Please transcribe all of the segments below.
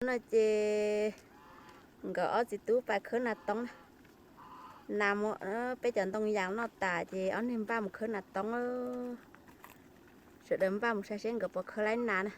No ces nkawd ob txiv tub pais khawb nas toob na. Nas mus, peb cov ntoo yas noj tas ces ob niag npaj mus khawb nas toob. Sawv daws npaj mus saib seb nkawd puas khawb laib nas na.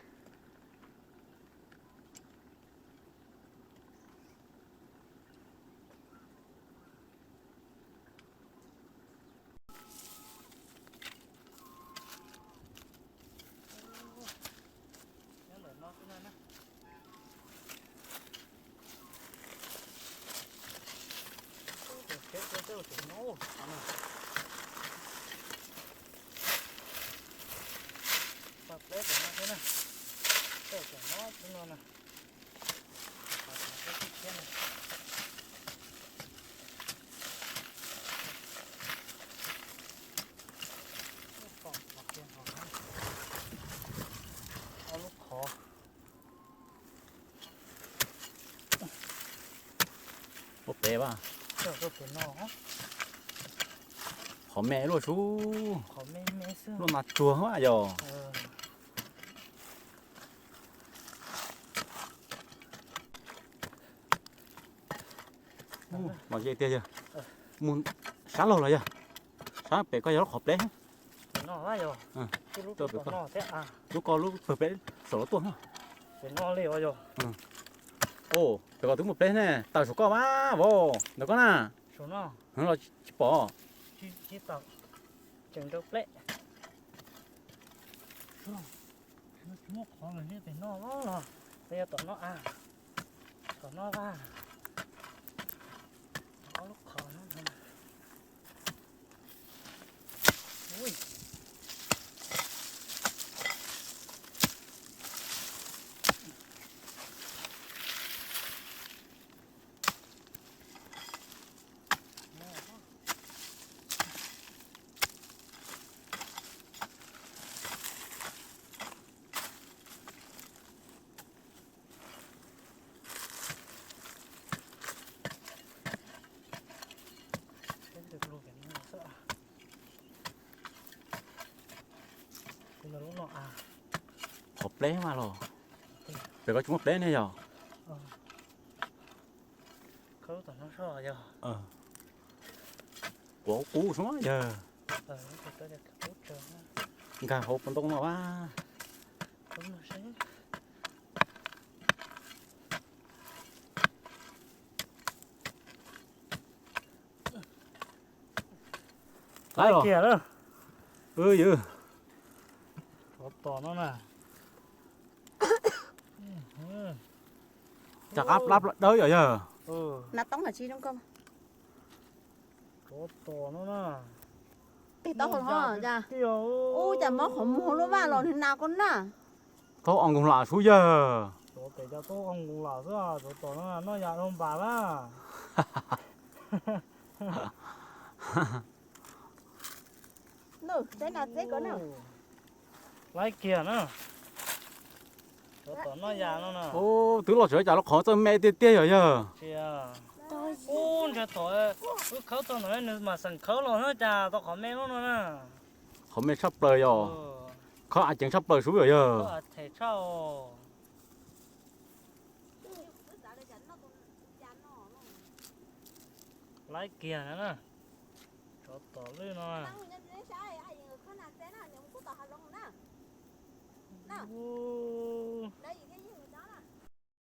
Ob lub qhov. Ua pem a. Qhov me luaj sub. Luaj mas tsuag a yog. Los ze tiag yog. Mus sab laug los yog. Sab pem ko yog lub qhov pleb. Lub ko lub pawg pleb saum los tuaj na. Pem ko twb muaj pleb ne, tawm saum koj mas vauv, ntawm koj na. Los tsis pom. Tom no a, tom no a, ob lub qhov no. Qhov pleb mas los, pem ko tsis muaj pleb ne yog. Kuv qub qub xwb yog. Nkag hauv paus ntoo no a. Laib los. Yog. Tsov tom no na. Cas qab plab dawb yom yog. Nas toob hais tsis zoo ko. Tsov tom no na. Pem taub hau no cas. Ub, cas mob qhov muag lub vaj los nws nas ko na. Taub o nkoos lam sub yawg. Tsov tom no noj yam dhau npas na. Laib kiag na. Tsov tom noj yam no na. Twb los tseem cas los qhov txawj me tiag tiag yom yawg. Ub, ntshai tom wb khawb tau ntawd nws mam xeem khawb los na cas tau qhov me no no na. Qhov me tshaj plaws yog. Khawb av ceev tshaj plaws sub yom yawg. Laib kiag na. Tsov tom lwj no.